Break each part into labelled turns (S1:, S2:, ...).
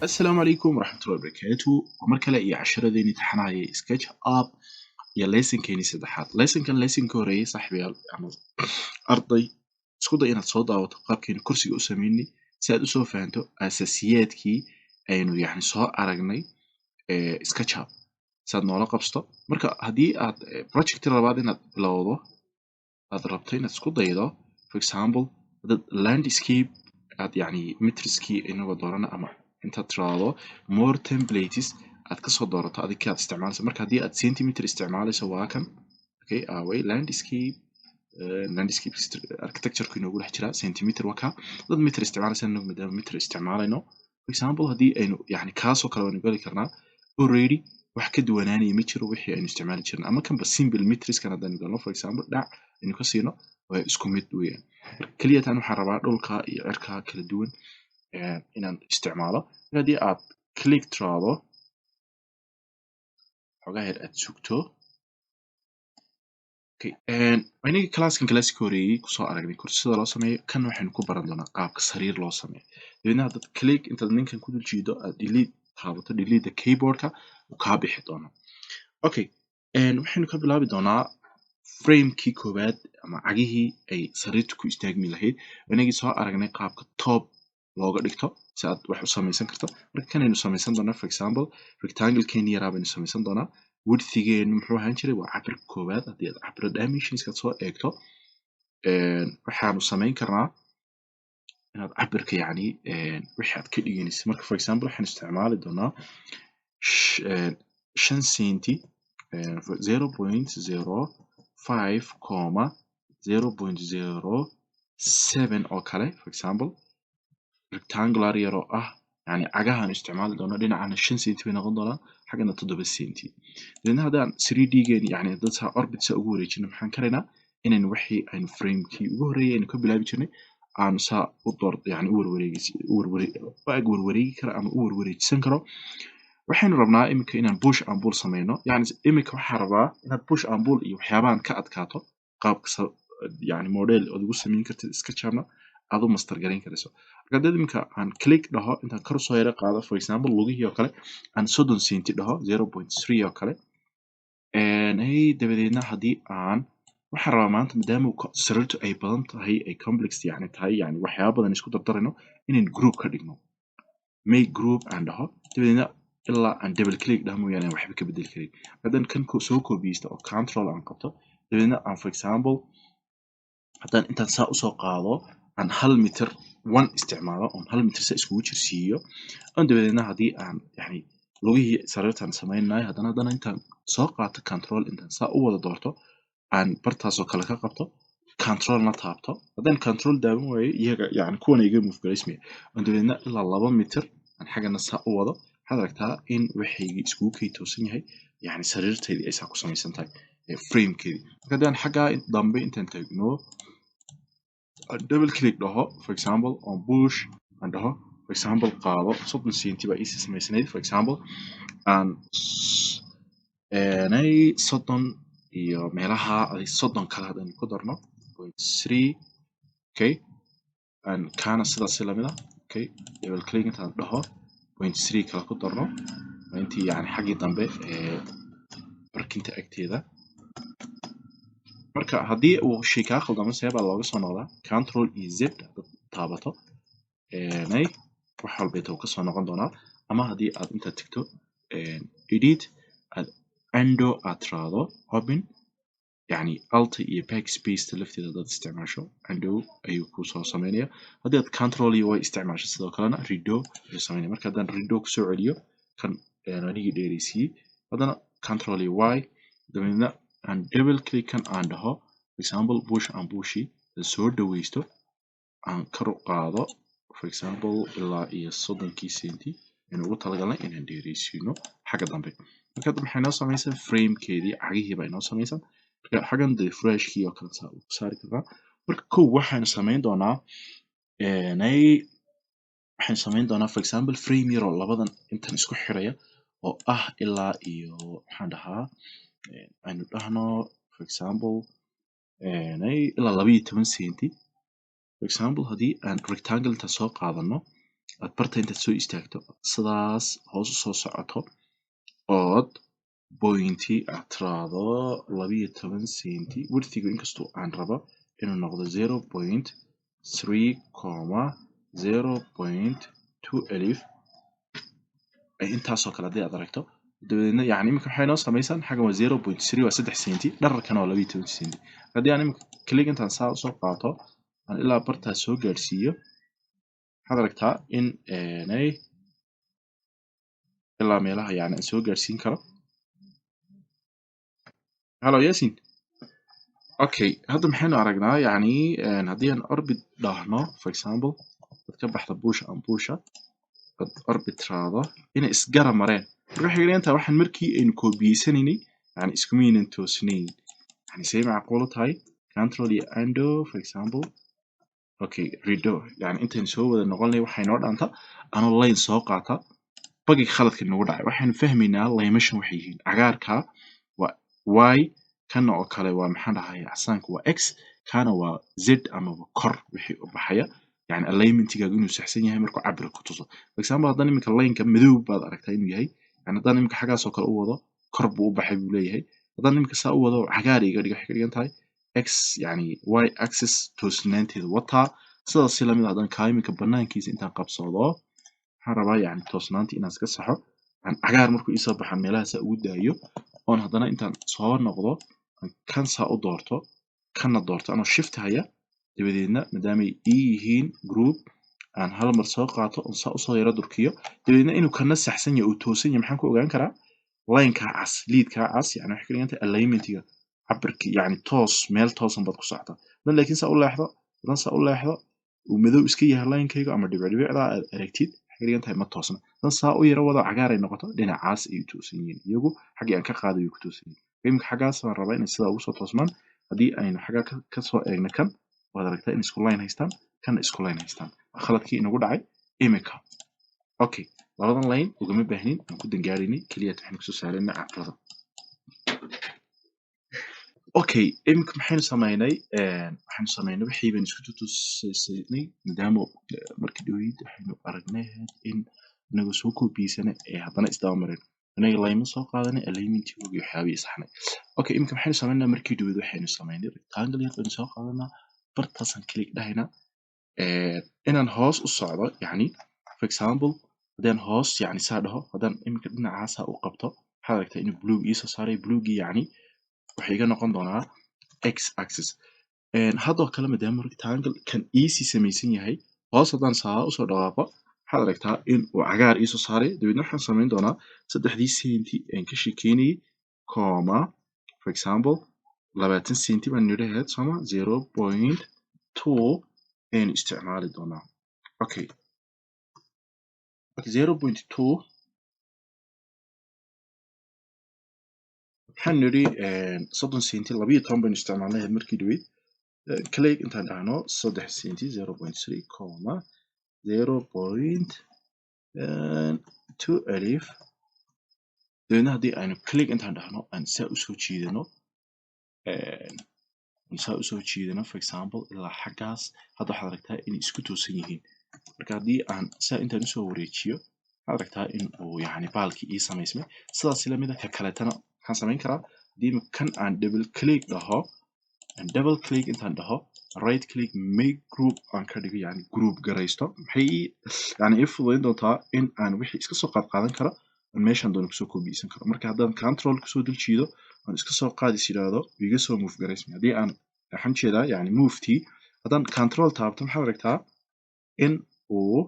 S1: Asalaamu calaykum waraxmatullahi wabarakaatu. Waa mar kale iyo casharadeenii taxanaha ee SketchUp iyo lessonkeeni saddexaad. Lessonkan, lessonka horeeyay, saaxiibayaal ama arday, isku day inaad soo daawato qaabkeenu kursiga u sameynay si aad usoo fahanto asaasiyaadkii aynu yacni soo aragnay ee SketchUp, si aad noola qabsato. Marka haddii aad project labaad inaad bilowdo aad rabto inaad isku daydo, for example, dad landscape aad yacni meterskii inagoo doorana ama intaad tiraahdo more templates aad kasoo doorato adig aad isticmaalayso. Marka haddii aad centimeter isticmaalayso, waa kan. Okay, away landscape, landscape architecture-ku inoogu dhex jiraa. Centimeter waa kaa. Dad meter isticmaalaysa, inagu maadaama meter isticmaalayno, for example, haddii aynu yacni kaasoo kale waynu gali karnaa. Already wax ka duwanaanaya ma jiro wixii aynu isticmaali jirnay ama kanba simple meterskan haddaynu galno, for example, dhac aynu ka siino, waa isku mid weeyaan. Marka keliya tan waxaan rabaa dhulka iyo cirka kala duwan inaan isticmaalo. Marka haddii aad click tiraahdo, xogaa yar aad sugto. Okay, inagii classkan classka horeeyay kusoo aragnay kursi sida loo sameeyo. Kan waxaynu ku baran doonaa qaabka sariir loo sameeyo. Dabeedna haddaad click intaad ninkan ku dul jiido, aad delete taabato, delete the keyboardka uu kaa bixi doonaa. Okay, waxaynu ka bilaabi doonaa framekii koowaad ama cagihii ay sariirtu ku istaagmi lahayd. Inagii soo aragnay qaabka top looga dhigto si aad wax u samaysan karto. Marka kanaynu samaysan doonaa, for example, rectangle-keeni yaraa baynu samaysan doonaa. Widthigeenu muxuu ahaan jiray? Waa cabirka koowaad. Haddii aad cabiro dimensionska soo eegto, waxaanu samayn karnaa inaad cabirka yacni wixii aad ka dhiganaysid. Marka, for example, waxaan isticmaali doonaa 5 centi, 0.05 comma 0.07 oo kale, for example, rectangular yaroo ah. Yani cagahan isticmaali doono dhinacana 5 centi bay noqon doonaan, xaggana 7 centi. Dabeedna haddaan 3D geeni, yani dad saa orbit saa ugu wareejino, maxaan karaynaa inaynu wixii aynu framekii ugu horreeyay aynu ka bilaabi jirnay aanu saa u door, yani u warwareegis u warware u ag warwareegi karo ama u warwareejisan karo. Waxaynu rabnaa iminka inaan push and pull sameyno. Yani iminka waxaa rabaa inaad push and pull iyo waxyaabahan ka adkaato qaabka yani model ood ugu sameyn kartid SketchUpna aad u master garayn karayso. Marka haddaad iminka aan click dhaho, intaan kor usoo yara qaado, for example, lugihii oo kale aan 30 centi dhaho, 0.3 oo kale. Hey, dabadeedna haddii aan waxaan rabaa maanta, maadaama sariirtu ay badan tahay, ay complex yani tahay, yani waxyaaba badan isku dardarayno, inaynu group ka dhigno, make group aan dhaho. Dabadeedna ilaa aan double click dhaho mooyaane aan waxba ka bedeli karin. Haddaan kan soo koobiyeysto oo control aan qabto, dabadeedna aan, for example, haddaan intaan saa usoo qaado, aan 1 mitir one isticmaalo oon 1 mitir saa iskugu jirsiiyo oon dabadeedna haddii aan yani lugihii sariirtaan samaynayo, haddana intaan soo qaato control, intaan saa u wada doorto, aan bartaasoo kale ka qabto, controlna taabto. Haddaan control daawan waayo, iyaga yani kuwana iga move garaysmaya, oon dabadeedna ilaa 2 mitir aan xaggana saa u wado, waxaad aragtaa in waxaygii iskugu kay toosan yahay, yani sariirtaydii ay saa ku samaysan tahay framekeedii. Marka haddii aan xaggaa dambe intaan taagno, aan double click dhaho, for example, on push aan dhaho, for example, qaado 30 centi baa iisii samaysanayd, for example, aan nay 30 iyo meelaha ay 30 kale haddaynu ku darno, 0.3. Okay, aan kaana sidaas si lamid ah. Okay, double click intaan dhaho, 0.3 kale ku darno. Waa intii yani xaggii dambe ee barkinta agteeda. Marka haddii uu shay kaa khaldamo, see baa looga soo noqdaa? Control iyo Z haddaad taabato, nay wax walbeeta uu kasoo noqon doonaa. Ama haddii aad intaad tagto edit, aad undo aad tiraahdo, open, yani alt iyo backspace lafteeda haddaad isticmaasho, undo ayuu kusoo sameynaya. Haddii aad control iyo y isticmaasho, sidoo kalena redo ayuu sameynaya. Marka haddaan redo kusoo celiyo kan anigii dheeraysiiyey, haddana control iyo y, dabeedna aan double click kan aan dhaho, for example, push and pushi soo dhaweysto, aan kor u qaado, for example, ilaa iyo 30kii centi aynu ugu talagalnay inaan dheeraysiino xagga dambe. Marka hadda maxay noo samaysan? Framekeedii cagihii baa inoo samaysan. Marka xaggan dee freshkii oo kale saa ugu saari karnaa. Marka kow waxaynu samayn doonaa nay waxaynu samayn doonaa, for example, frame yaroo labadan intan isku xiraya oo ah ilaa iyo waxaan dhahaa, aynu dhahno, for example, nay ilaa 12 centi. For example, haddii aan rectangle intaan soo qaadano, Aad barta intaad soo istaagto, sidaas hoos usoo socoto, ood point aad tiraahdo 12 centi. Widthigu inkastoo aan rabo inuu noqdo 0.3 comma 0.12, intaasoo kale haddii aad aragto, dabadeedna yani iminka maxay noo samaysan? Xaggan waa 0.3, waa 3 centi, dherarkana waa 12 centi. Haddii aan iminka click intaan saa usoo qaato, aan ilaa bartaas soo gaadhsiiyo, waxaad aragtaa in nay ilaa meelaha yani aan soo gaadhsiin karo. Hello, Yasin. Okay, hadda maxaynu aragnaa? Yani haddii aan orbit dhahno, for example, dad ka baxda push and pusha, dad orbit raado, inay isgara mareen. Marka waxay ka dhigan tahay waxaan markii aynu koobiyeysanay yani iskumaynan toosnayn. Yani say macquul u tahay? Control iyo undo, for example. Okay, redo. Yani intaynu soo wada noqonay, waxay noo dhaanta anoo line soo qaata. Bagi khaladka nagu dhacay, waxaynu fahmaynaa laymashan waxay yihiin. Cagaarka waa Y, kana oo kale waa, maxaan dhahay, casaanka waa X, kana waa Z amaba kor wixii u baxaya. Yani alignmentigaagu inuu saxsan yahay markuu cabir ku tuso. For example, haddaan iminka lineka madow baad aragtaa inuu yahay, yani haddaan iminka xaggaas oo kale u wado, kor buu u baxay buu leeyahay. Haddaan iminka saa u wado, cagaar iga dhigo, waxay ka dhigan tahay X, yani Y axis toosnaanteeda wataa. Sidaas si lamid ah, haddaan kaa iminka banaankiisa intaan qabsado, waxaan rabaa yani toosnaantii inaan iska saxo, yani cagaar markuu iisoo baxo meelahaas ugu daayo, oon haddana intaan soo noqdo, kan saa u doorto, kana doorto anoo shift haya, dabadeedna maadaamay ii yihiin group, aan hal mar soo qaato oon saa usoo yaro durkiyo. Dabadeedna inuu kana saxsan yahay oo toosan yahay maxaan ku ogaan karaa? Line-kaa cas, liidkaa cas, yani waxay ka dhigan tahay alignmentiga cabirki, yani toos, meel toosan baad ku socotaa. Hadan laakiin saa u leexdo, hadan saa u leexdo, uu madow iska yahay line-kayga ama dhibic dhibicda aad aragtid, waxay ka dhigan tahay ma toosna. Hadan saa u yaro wado, cagaar ay noqoto, dhinacaas ayay toosan yihiin iyagu, xaggii aan ka qaaday way ku toosan yihiin. Iminka xaggaas baan rabaa inay sidaa ugu soo toosmaan. Haddii aynu xaggaa ka soo eegno kan, waad aragtaa in isku line haystaan, kana isku line haystaan. Khaladkii inagu dhacay imika. Okay, labadan line ugama baahnin, aan ku dangaaraynay keliya waxaynu kusoo saaraynaa cabrada. Okay, iminka maxaynu samaynay? Waxaynu samaynay wixii baynu isku tutusinay, maadaama markii dhaweyd waxaynu aragnay in inagoo soo koobiyeysanay ee haddana isdaba marin, inaga layma soo qaadanay, alignmentigooga iyo waxyaabihii saxnay. Okay, iminka maxaynu samaynaa? Markii dhaweyd waxaynu samaynay rectangle yar baynu soo qaadanaa, bartaasaan click dhahaynaa, inaan hoos u socdo. Yani for example, haddaan hoos yani saa dhaho, haddaan iminka dhinacaasaa u qabto, waxaad aragtaa inuu blue iisoo saaray. Bluegii yani waxay iga noqon doonaa X axis. Haddoo kale, maadaama rectangle kan iisii samaysan yahay, hoos haddaan saa usoo dhaqaaqo, waxaad aragtaa in uu cagaar iisoo saaray. Dabeedna waxaan samayn doonaa 3dii centi aan ka sheekeynayay, comma, for example, 20 centi baan nidhi ahayd sooma? 0.2 ayaynu isticmaali doonaa. Okay, 0.2 waxaan nidhi 30 centi, 12 baynu isticmaalnay ahayd markii dhaweyd. Click intaan dhahno, 3 centi, 0.3 comma 0.12. Dabeedna haddii aynu click intaan dhahno, aan saa usoo jiidano, saa usoo jiidano, for example, ilaa xaggaas, hadda waxaad aragtaa inay isku toosan yihiin. Marka haddii aan saa intaan usoo wareejiyo, waxaad aragtaa in uu yani baalkii ii samaysmay. Sidaas lamid ah ka kaletana maxaan samayn karaa? Haddii kan aan double click dhaho, aan double click intaan dhaho, right click, make group aan ka dhigo, yani group garaysto, maxay yani ii fududayn doontaa in aan wixii iska soo qaad qaadan karo, aan meeshaan doono kusoo koobiyeysan karo. Marka haddaan control kusoo dul jiido, aan iska soo qaadis yidhaahdo, iga soo move garaysmay. Haddii aan, waxaan jeedaa yani move t, haddaan control taabto, maxaad aragtaa in uu,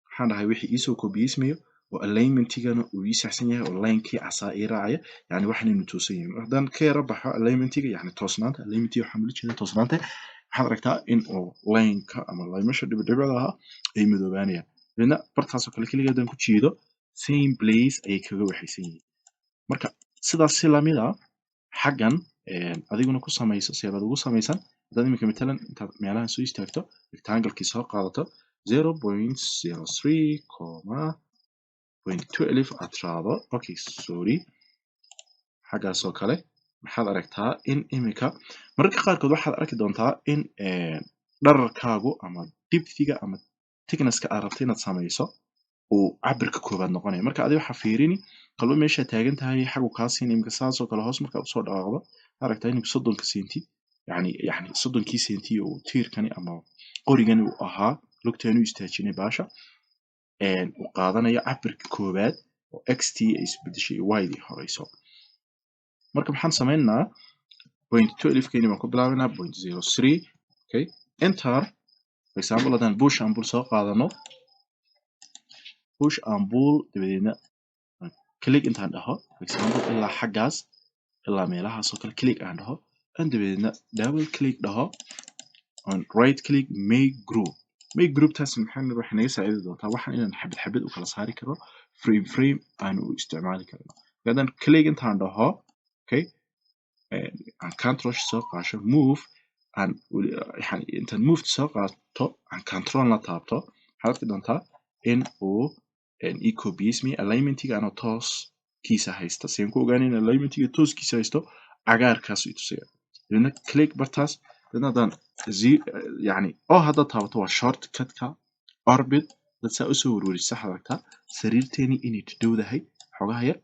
S1: maxaan dhahay, wixii iisoo koobiyeysmayo oo alignmentigana uu ii saxsan yahay oo linekii casaa ii raacaya, yani waxan inuu toosan yahay. Haddaan ka yara baxo alignmentiga, yani toosnaanta, alignmentiga waxaan ula jeedaa toosnaanta, waxaad aragtaa in uu lineka ama laymasha dhibicdhibicda ahaa ay madoobaanayaan. Dabeedna bartaasoo kale keliya haddaan ku jiido, same place ayay kaga waxaysan yihiin. Marka sidaas si lamid ah xaggan adiguna ku samayso. Seebaad ugu samaysan? Haddaad iminka matalan intaad meelahan soo istaagto, rectangle-kii soo qaadato, 0.03 comma 0.12 aad tiraahdo, okay, sorry, xaggaas oo kale, maxaad aragtaa? In iminka mararka qaarkood waxaad arki doontaa in dhererkaagu ama depthiga ama Thicknesska aad rabto inaad samayso uu cabirka koobaad noqonaya. Marka adi waxaa fiirini kalba meesha taagan tahay xagu kaa siin. Imika saasoo kale hoos markaad usoo dhaqaaqdo, aragtaa inuu 30-ka senti, yani 30-kii senti uu tiirkani ama qorigani uu ahaa lugtaanu istaajinay baasha uu qaadanayo cabirka koobaad oo xt ay isbedeshay y dii horeyso. Marka maxaan sameynaa? 0.12 keeni baan ku bilaabanaa, 0.03. Okay, enter. For example, haddaan push and pull soo qaadano, push and pull, dabadeedna click intaan dhaho, for example, ilaa xaggaas, ilaa meelahaas oo kale click aan dhaho, aan dabadeedna double click dhaho, on right click, make group. Make group taas maxaa waxay naga saacidi doontaa waxaan inaan xabad xabad u kala saari karno, frame frame aanu u isticmaali karno. Haddaan click intaan dhaho, okay, aan control soo qaasho, move aan yani intaan move soo qaato, aan control la taabto, waxaad arki doontaa in uu ii koobiyesmay alignmentiga anoo tooskiisa haysta. Seen ku ogaanay in alignmentiga tooskiisa haysto? Cagaarkaas i tusaya. Dabeedna click bartaas. Dabeedna haddaan yani oo haddaad taabato, waa shortcutka orbit. Dad saa usoo warwarisa, waxaad aragtaa sariirteeni inay dhadhowdahay xogaha yar,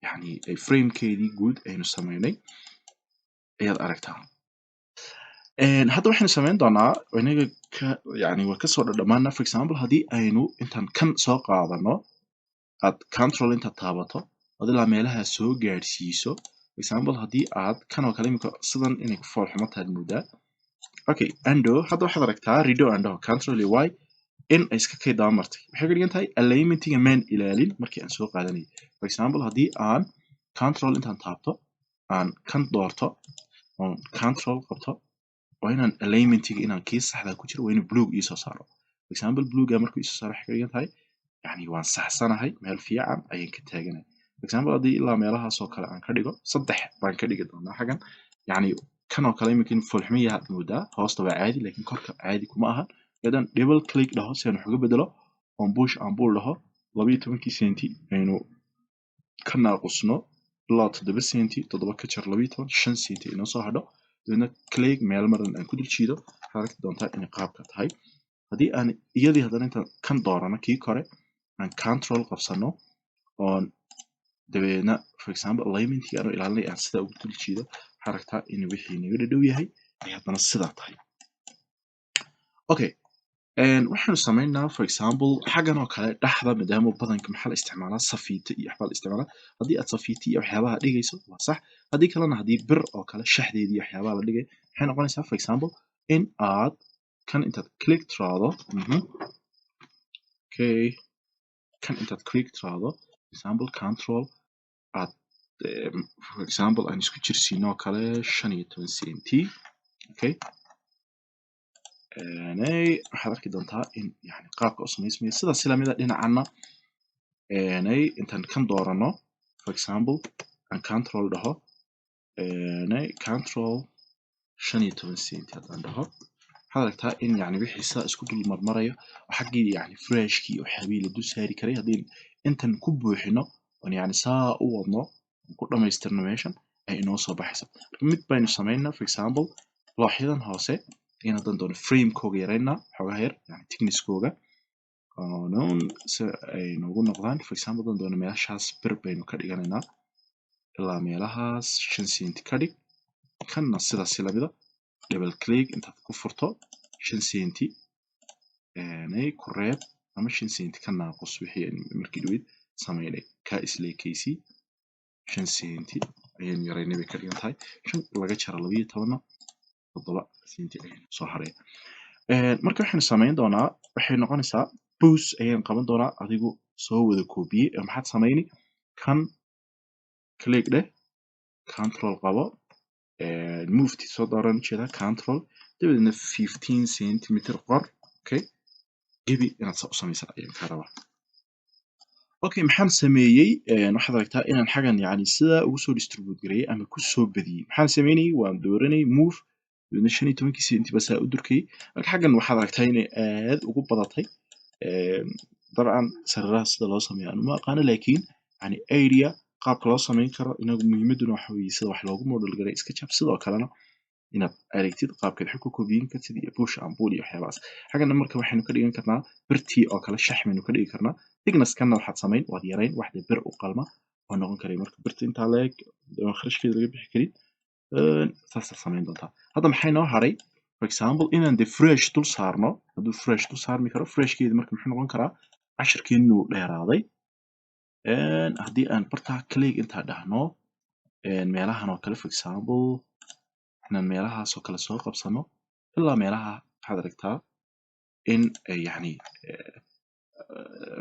S1: yani framekeedii guud aynu sameynay ayaad aragtaa. Hadda waxaynu sameyn doonaa inaga ka yani waa kasoo dhadhamaana. For example, haddii aynu intaan kan soo qaadano, aad control intaad taabato, aad ilaa meelaha soo gaadhsiiso. For example, haddii aad kan oo kale imika sidan inay ku foolxumo tahay moodaa. Okay, undo. Hadda waxaad aragtaa redo undo, control iyo y, in ay iska kay daba martay. Waxay ka dhigan tahay alignmentiga maan ilaalin markii aan soo qaadanayay. For example, haddii aan control intaan taabto, aan kan doorto oon control qabto, waa inaan alignmentiga inaan kii saxda ku jiro, waa inuu blue iisoo saaro. For example, bluega markuu iisoo saaro, waxay ka dhigan tahay yani waan saxsanahay, meel fiican ayaan ka taaganahay. For example, haddii ilaa meelahaas oo kale aan ka dhigo, saddex baan ka dhigi doonaa xaggan. Yani kan oo kale iminka in foolxumo yahay aad moodaa. Hoosta waa caadi, laakiin korka caadi kuma aha. Haddaan double click dhaho si aan wax uga bedelo, oon push and pull dhaho, 12-kii senti aynu ka naaqusno ilaa 7 senti. 7 ka jar 12, 5 senti inoo soo hadho. Dabeedna click meel maran aan ku dul jiido, waxaad arki doontaa inay qaabka tahay. Haddii aan iyadii haddana intaan kan doorano, kii kore aan control qabsano, oon dabeedna, for example, alignmentkii anoo ilaalinay aan sidaa ugu dul jiido, waxaad aragtaa in wixii naga dhadhow yahay ay haddana sidaa tahay. Okay, waxaanu samaynaa, for example, xaggan oo kale dhexda, maadaama badanka maxaa la isticmaalaa? Safiito iyo waxbaa la isticmaalaa. Haddii aad safiito iyo waxyaabaha dhigayso, waa sax. Haddii kalena, haddii bir oo kale shaxdeedii iyo waxyaabaha la dhigay, waxay noqonaysaa, for example, in aad kan intaad click tiraahdo, okay, kan intaad click tiraahdo, for example, control aad, for example, aan isku jirsiino oo kale 15 centi. Okay, waxaad arki doontaa in yani qaabka u samaysmayo sidaas si lamida. Dhinacana intaan kan doorano, for example, aan control dhaho, control 15 centi haddaan dhaho, waxaad aragtaa in yani wixii sidaa isku dul marmarayo oo xaggii yani freshkii iyo waxyaabihii la dul saari karay. Haddii intan ku buuxino oon yani saa u wadno, ku dhamaystirno, meeshan ay inoo soo baxayso. Mid baynu samaynaa, for example, looxyadan hoose in haddaan doono framekooga yaraynaa xoogaa yar, yani thicknesskooga non si ay noogu noqdaan. For example, haddaan doono meeshaas bir baynu ka dhiganaynaa, ilaa meelahaas 5 centi ka dhig. Kanna sidaas si lamida, double click intaad ku furto, 5 centi ku reeb ama 5 centi ka naaqus wixii markii dhaweyd samaynay. Kaa isleekaysii, 5 centi ayaynu yaraynay bay ka dhigan tahay. Shan laga jaro 12-na, 7 centi ayaynu soo haraya. Marka waxaynu samayn doonaa, waxay noqonaysaa pause ayaan qaban doonaa. Adigu soo wada koobiyey. Maxaad samayni? Kan click dheh, control qabo, moveti soo dooran jeeda, control, dabadeedna 15 centimeter qor. Okay, gebi inaad saa u samaysa ayaan kaa rabaa. Okay, maxaan sameeyey? Waxaad aragtaa inaan xagan yani sidaa ugu soo distribute gareeyey ama ku soo badiyey. Maxaan sameynayey? Waan dooranayay move, dabeedna 15-kii centi baa saa u durkayey. Marka xaggan waxaad aragtaa inay aad ugu badatay. Dabcan sariiraha sida loo sameeyo anu ma aqaano, laakiin yani idea qaabka loo sameyn karo. Inagu muhiimaduna waxa weeye sida wax loogu model garay SketchUp. Sidoo kalena Inaad aragtid qaabkeed wax ku koobiyin kartid iyo push and pull iyo waxyaabahaas. Xaggana marka waxaynu ka dhigan karnaa birtii oo kale, shax baynu ka dhigi karnaa. Thickness kanna waxaad samayn, waad yarayn, wax dee bir u qalma oo noqon karaya. Marka birta intaa leeg oo kharashkeeda laga bixi karin, saasaad samayn doontaa. Hadda maxay noo haray? For example, inaan de fresh dul saarno, hadduu fresh dul saarmi karo. Freshkeeda marka muxuu noqon karaa? Cashirkeennu dheeraaday. Haddii aan bartaa click intaa dhahno, meelahan oo kale, for example, inaan meelahaas oo kale soo qabsano ilaa meelaha, waxaad aragtaa in yacni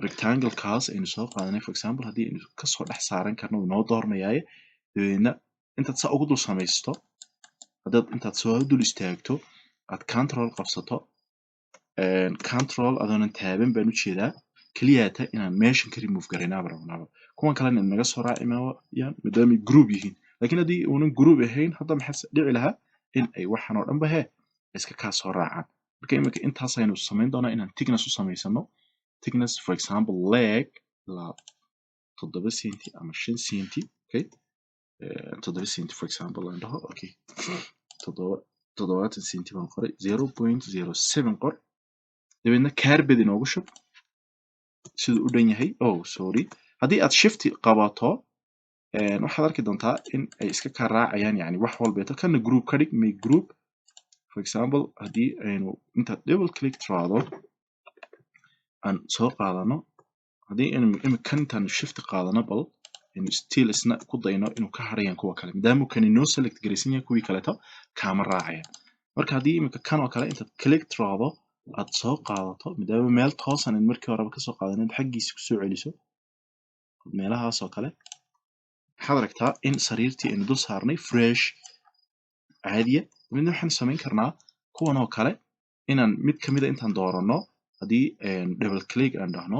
S1: rectangle-kaas aynu soo qaadanay, for example, haddii aynu kasoo dhex saaran karno, wuu inoo doormayaaye. Dabeedna intaad saa ugu dul samaysto, haddaad intaad soo dul istaagto, aad Control qabsato, Control adoonan taaban baan ujeedaa, keliyata inaan meeshan ka remove garaynaaba rabnaaba. Kuwan kalena inaga soo raaci maayaan maadaamay group yihiin. Laakiin haddii uunan group ahayn hadda, maxaa dhici lahaa? In ay waxan oo dhanba he iska kaa soo raacaan. Marka imika intaas aynu samayn doonaa, inaan thickness u samaysano. Thickness, for example, leg ilaa 7 centi ama 5 centi. Okay, 7 centi, for example, aan dhaho. Okay, 70 centi baan qoray, 0.07 qor. Dabeedna carpet inoogu shub siduu u dhan yahay. Oh, sorry, haddii aad Shift qabato, waxaad arki doontaa in ay iska kaa raacayaan, yani wax walbeeto. Kana group ka dhig, make group. For example, haddii aynu intaad double click tiraahdo aan soo qaadano, haddii aynu imika kan intaan Shift qaadano, bal aynu still isna ku dayno inuu ka harayaan kuwa kale, maadaama kani noo select garaysan yahay, kuwii kaleeto kaama raacayaan. Marka haddii imika kan oo kale intaad click tiraahdo aad soo qaadato, maadaama meel toosan in markii horeba kasoo qaadan, inaad xaggiisa kusoo celiso meelahaas oo kale, waxaad aragtaa in sariirtii aynu dul saarnay fresh caadiya. Midna waxaan samayn karnaa kuwan oo kale inaan mid kamida intaan dooranno, haddii double click aan dhahno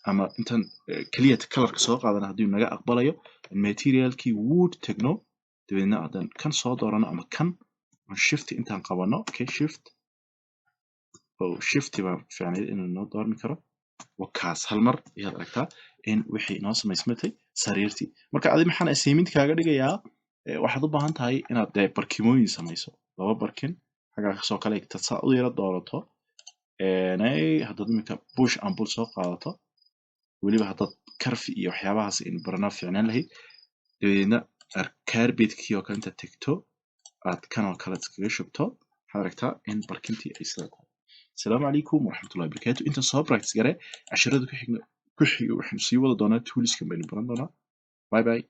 S1: ama intaan keliya colorka soo qaadano, haddii naga aqbalayo, materialkii wood tagno, dabeedna haddaan kan soo doorano ama kan aan Shift intaan qabano. Okay, Shift, oh, Shift baa fiicnayd inuu noo doormi karo. Wakaas, hal mar ayaad aragtaa in wixii inoo samaysmatay sariirtii. Marka adi maxaan assignment kaaga dhigayaa? Waxaad u baahan tahay inaad dee barkimooyin samayso, laba barkin xaggaa kasoo kale intaad saa u yara doorato. Haddaad iminka push and pull soo qaadato, weliba haddaad curve iyo waxyaabahaas in baranaa fiicnaan lahayd, dabeedna carpetkii oo kale intaad tegto, aad kan oo kale iskaga shubto, waxaad aragtaa in barkintii ay sida tahay. Asalaamu calaykum waraxmatullahi wabarakaatu. Intaan soo practice garee. Casharada ku xigna ku xiga waxaynu sii wada doonaa, toolskan baynu baran doonaa. Bye bye.